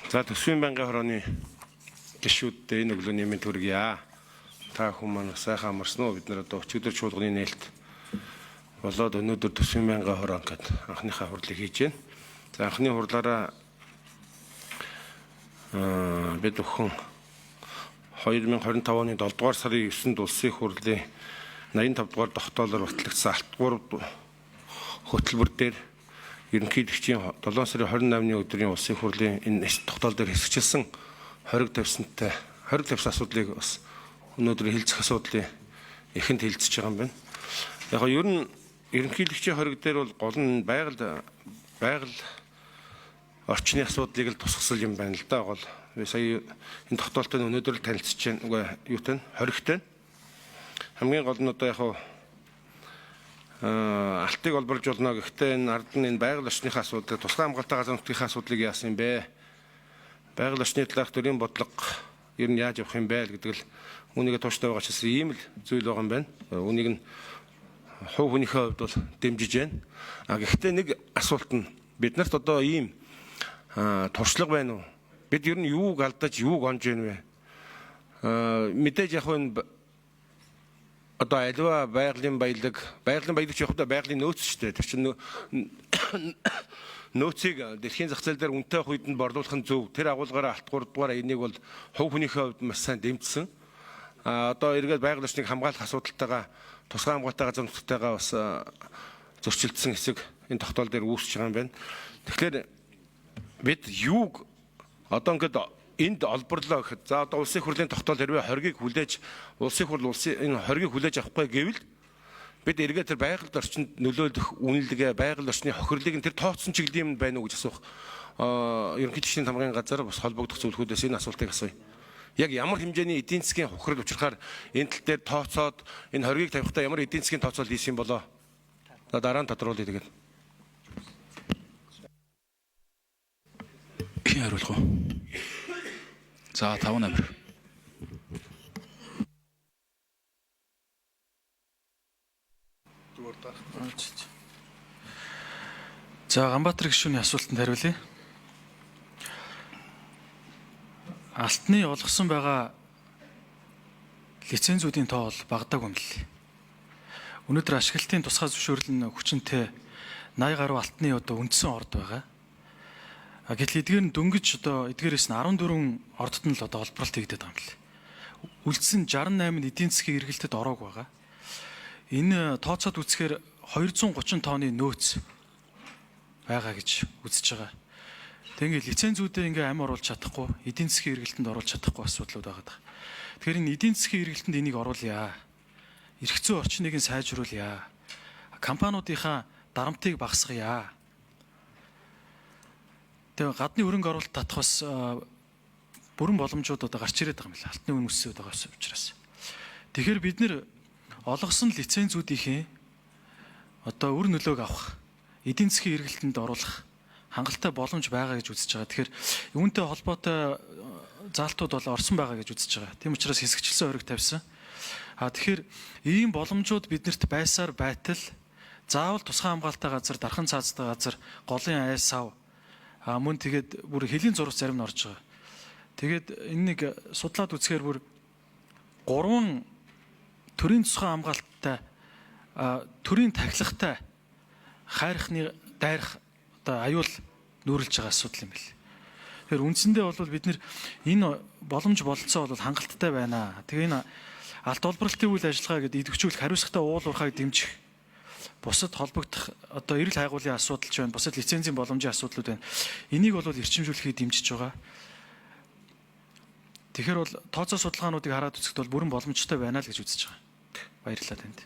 За төсвийн байнгын хорооны гишүүддээ энэ өглөөний мэнд хүргье. Та хүн маань сайхан амарсан уу? Бид нар одоо өчигдөр чуулганы нээлт болоод өнөөдөр төсвийн байнгын хороо гэд анхныхаа хурлыг хийж байна. За анхны хурлаараа бид бүхэн 2025 оны 7 дугаар сарын 9-нд улсын хурлын 85 дугаар тогтоолоор батлагдсан алт 3 хөтөлбөр дээр ерөнхийлөгчийн 7 сарын 28-ны өдрийн улсын хурлын энэ тогтоол дээр хэсэгчилсэн хориг тавьсантай хориг тавьсан асуудлыг бас өнөөдөр хэлцэх асуудлын эхэнд хэлцэж байгаа юм байна. Яг нь ер нь ерөнхийлөгчийн хориг дээр бол гол нь байгаль орчны асуудлыг л тусгасал юм байна л да. Гол би сая энэ тогтоолтой нь өнөөдөр л танилцж байна. Үгүй юутай нь хоригтой. Хамгийн гол нь одоо яг алтыг олборлж болно. Гэхдээ энэ ард нь энэ байгаль орчныхаа асуудлыг тусгай хамгаалалтын газар нутгийнхаа асуудлыг яасан юм бэ? Байгаль орчны талаарх төрийн бодлого ер нь яаж явах юм бэ гэдэг л үүнийг тууштай байгаа ч гэсэн ийм л зүйл байгаа юм байна. Үүнийг нь хувь хүнийхээ хувьд бол дэмжиж байна. А гэхдээ нэг асуулт нь бид нарт одоо ийм туршлага байна уу? Бид ер нь юуг алдаж, юуг онж байна вэ? Мэдээж яг энэ одоо аливаа байгалийн баялаг, байгалийн баялагч явахдаа байгалийн нөөц шүү дээ. Тэр чинь нөөцийг дэлхийн зах зээл дээр үнэтэй авах үед нь борлуулах нь зөв. Тэр агуулгаараа алт 3 дугаар энийг бол хувь хүнийхээ хувьд маш сайн дэмжсэн. А одоо эргээд байгаль орчныг хамгаалах асуудалтайгаа тусгай хамгаалалтын газар нутгтайгаа бас зөрчилдсөн хэсэг энэ тогтоол дээр үүсэж байгаа юм байна. Тэгэхээр бид юуг одоо ингээд энд олборлоо гэхэд за одоо улсын хурлын тогтоол хэрвээ хоргийг хүлээж улсын хурл улсын энэ хоргийг хүлээж авахгүй гэвэл бид эргээд тэр байгаль орчинд нөлөөлөх үнэлгээ, байгаль орчны хохирлыг нь тэр тооцсон чиглэлийн юм байна уу гэж асуух ерөнхийлөгчийн тамгын газар бас холбогдох зүйлүүдээс энэ асуултыг асууя. Яг ямар хэмжээний эдийн засгийн хохирол учрахаар энэ тал дээр тооцоод энэ хоргийг тавихтаа ямар эдийн засгийн тооцоол хийсэн юм болоо? За дараа нь тодруулъя тэгээд. Хэн хариулах вэ? За 5 номер. За Ганбаатар гишүүний асуултанд хариулъя. Алтны олгосон байгаа лицензүүдийн тоо бол багадаагүй юм лээ. Өнөөдөр ашиглалтын тусгай зөвшөөрөл нь хүчинтэй 80 гаруй алтны одоо үндсэн орд байгаа. Гэтэл эдгээр нь дөнгөж одоо эдгээрээс нь 14 ордод нь л одоо олборлолт хийгдээд байгаа юм лээ. Үлдсэн 68 нь эдийн засгийн эргэлтэд ороог байгаа. Энэ тооцоод үзэхээр 230 тонны нөөц байгаа гэж үзэж байгаа. Тэг ингээ лицензүүдээ ингээ ам оруулж чадахгүй, эдийн засгийн эргэлтэнд оруулж чадахгүй асуудлууд байгаа даа. Тэгэхээр энэ эдийн засгийн эргэлтэнд энийг оруулъя. Эрх зүйн орчныг нь сайжруулъя. Компаниудынхаа дарамтыг багасгая. Тэгээ гадны хөрөнгө оруулалт татах бас бүрэн боломжууд одоо гарч ирээд байгаа юм лээ. Алтны үн өсөд байгаа учраас. Тэгэхээр бид нэр олгосон лицензүүдийнхээ одоо үр нөлөөг авах, эдийн засгийн эргэлтэнд оруулах хангалттай боломж байгаа гэж үзэж байгаа. Тэгэхээр үүнтэй холбоотой заалтууд бол орсон байгаа гэж үзэж байгаа. Тийм учраас хэсэгчлсэн хориг тавьсан. А тэгэхээр ийм боломжууд биднэрт байсаар байтал заавал тусгай хамгаалалттай газар, дархан цаазтай газар, голын айс сав мөн тэгээд бүр хөлийн зураг зарим нь орж байгаа. Тэгээд энэ нэг судлаад үзэхээр бүр 3 төрийн тусгай хамгаалттай төрийн тахилгатай хайрхны дайрах одоо аюул нүүрлж байгаа асуудал юм бэл. Тэгэхээр үндсэндээ бол бид нэр энэ боломж бололцоо бол хангалттай байна. Тэгээ энэ алт олборлолтын үйл ажиллагаа гэдэг идэвхжүүлэх хариуцлагатай уул уурхайг дэмжих бусад холбогдох одоо эрэл хайгуулын асуудал ч байна, бусад лицензийн боломжийн асуудлууд байна. Энийг бол эрчимжүүлэхийг дэмжиж байгаа. Тэгэхээр бол тооцоо судалгаануудыг хараад үзэхэд бол бүрэн боломжтой байна л гэж үзэж байгаа. Баярлалаа танд.